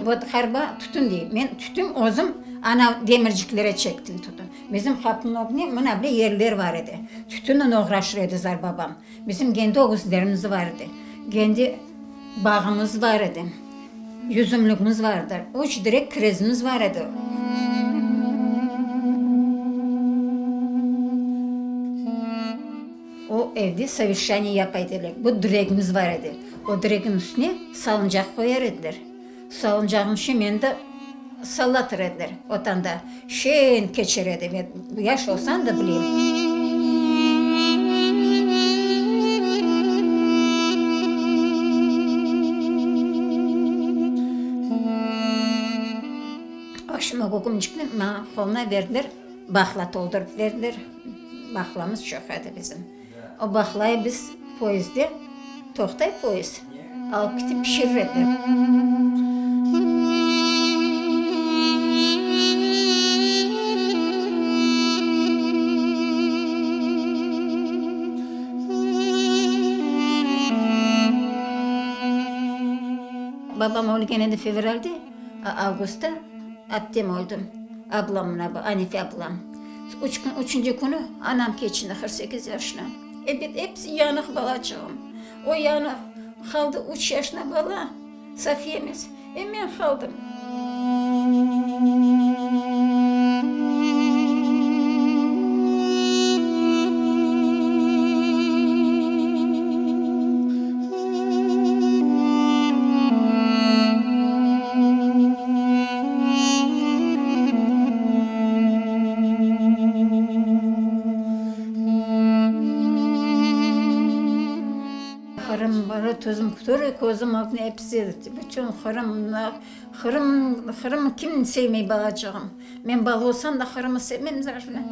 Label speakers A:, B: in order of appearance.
A: Vot harba tütün dey. Men tütün özüm ana demirciklere çektim tütün. Bizim qapınıñ ögüne mına bile yerler bar edi. Tütünnen oğraşır edi zarbabam. Bizim kendi ögüzlerimiz bar edi. Kendi bağımız bar edi. Yüzümligimiz bar edi. Üç direk kirezimiz bar edi. O evde soveşçaniye yapa ediler. Bir diregimiz bar edi. O diregin üstüne salıncaq qoyar ediler. Salıncağın içine meni de sallatır ediler. Otanda şeñ keçer edi. Men yaş olsam da bilem. Aşıma kökümçikni maña qoluna berdiler, baqla toldurıp berdiler. Baqlamız çoq edi bizim. O baqlayı biz poyezdde, toqtay poyezd, alıp ketip pişirir ediler. Babam ölgen edi fevralde, avgustta aptem öldi, ablam mına bu, Anife ablam. Üç kün, üçünci künü anam keçindi, 48 yaşına. Ebet, episi yanıq balaçığım. O yanıq, qaldı üç yaşına bala, Safiyemiz, e men qaldım. Qırım barı tüzüm kütür, közüm ögüne episi, bütün Qırım, Qırım, Qırım kim sevmey balaçığım? Men bala olsam da Qırımı sevmem zaten.